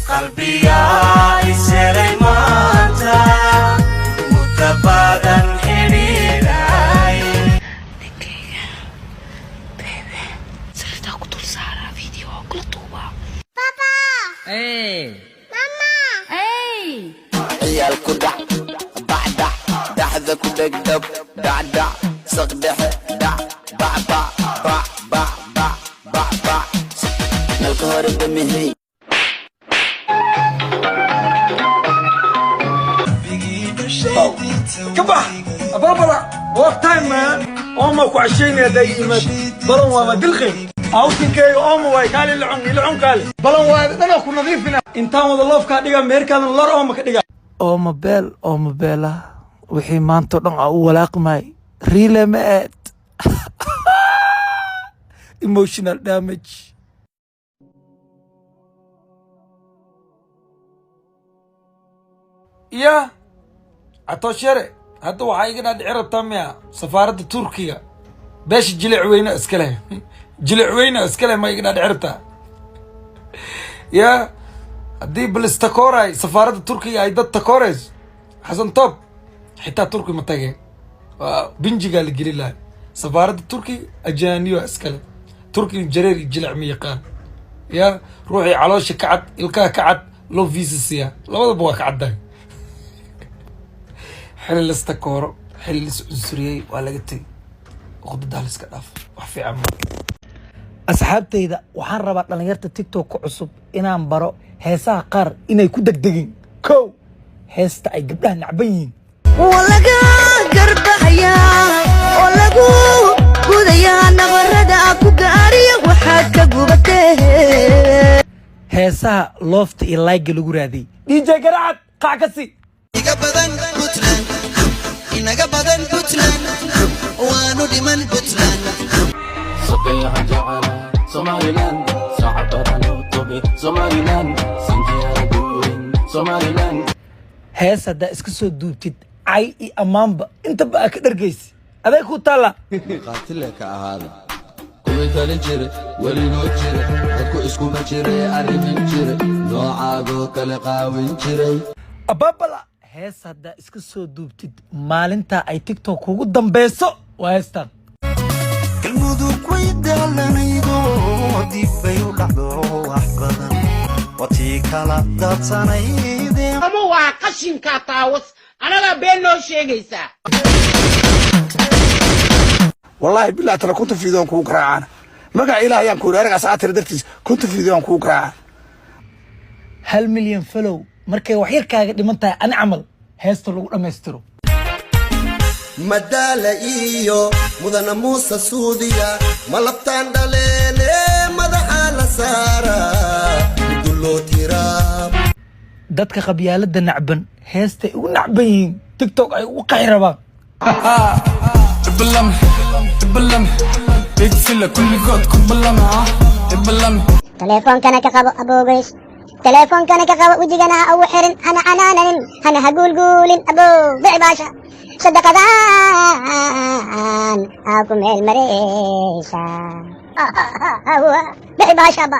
Qalbigaa iselay maanta, muddo badan xidhiidhay. Ninkayga, baby, sariirtaa ku dul saaraa, video oo kula duubaa. Ciyaal ku dhac bacdhac, dhaxda ku dhegdhab, dhacdhac saqdhexe, dhac bacbac bac bac bac bac bac, nalka hore damihey. Kabax abaabala, what time, man? Ooma ku cashaynaya haddaa yimaad. Balan waa ma dilqin outingkeyga. Ooma waay, kaali lacun ilacun, kaali balan waa dhanaa ku nadiifina. Intaan wada loofkaa dhiga, meherkaadan lor ooma ka dhiga. Ooma beel, ooma beela, wixii maantao dhan aa u walaaqmay riile ma aad emotional damage. Iya, Catooshere, hadda waxaa iga dhaadhici rabtaa miya safaaradda Turkiga beesha Jilic Weyne iska leh? Jilic Weyne iska leh ma iga dhaadhici rabtaa? Ya, haddii balis takooray safaaradda Turkiga ay dad takoorayso, Xasan Toob xitaa Turki ma tageen, waa binjigaa la geli lahay. Safaaradda Turkiga ajaaniyo iskale, Turkiga jareer iyo jilic ma yaqaan. Ya, ruuxii caloosha ka cad, ilkaha ka cad, loo visa siyaa, labadaba waa ka caddahay. Xili lista kooro, xili lis cunsuriyey waa laga tegey. Uqdadaa liska dhaaf, wax fiican ma. Asxaabtayda, waxaan rabaa dhallinyarta TikTok ku cusub inaan baro heesaha qaar inay ku degdegin. Kow, heesta ay gabdhaha nacban yihiin. Waa laga garbaxayaa oo lagu gudayaa nabarada ku gaariya waxaad ka gubatee. Heesaha loofta iyo layga lagu raadiyey. DJ Garacad, qac ka sii. Iga badan Puntland, inaga badan Puntland, waanu dhiman Puntland. Sokeyaha jecela Somaliland, sacabada loo tobe Somaliland, sinjiyaala guurin Somaliland. Hees haddaa iska soo duubtid, cay iyo ammaanba intaba aa ka dhargaysi, aday ku taalla. Qaatile ka ahaada kuwii talin jire, weligoo jire, dadku iskuma jire, arrimin jire, noocaagoo kale qaawin jiray. Ababala, hees haddaa iska soo duubtid, maalintaa ay TikTok kugu dambeyso waa heestan. Galmudug way daalanaydo, dib bay u dhacdo wax badan, watii kala daadsanayde. Ama waa qashinkaa taawas, anagaa been noo sheegaysaa. Wallaahi bilahi tala, 50 fiidoon kugu garaacaan. Magaca Ilaah ayaan ku yidhi, aragaas aad tiri dartiis 50 fiidoon kugu garaacaan. 1 milyan follow markay wax yar kaaga dhiman tahay, ani camal, heesta lagu dhammaystiro. Madaala iyo Mudana Muuse Suudiya, ma labtaan dhaleene, madaxa la saaraa muduloo tiraa. Dadka qabyaaladda nacban, heestay ugu nacban yihiin, TikTok ay ugu qaxi rabaan. Ibalami, ibalami, big filla kulligood ku balami, ibalami. Teleefoonkana ka qabo, aboogeys, teleefoonkana ka qabo, wejigana ha ugu xirin, hana canaananin, hana ha guulguulin. Abow, bici baasha sadaqadan aa ku meel mareysa. Bixi baasha ba.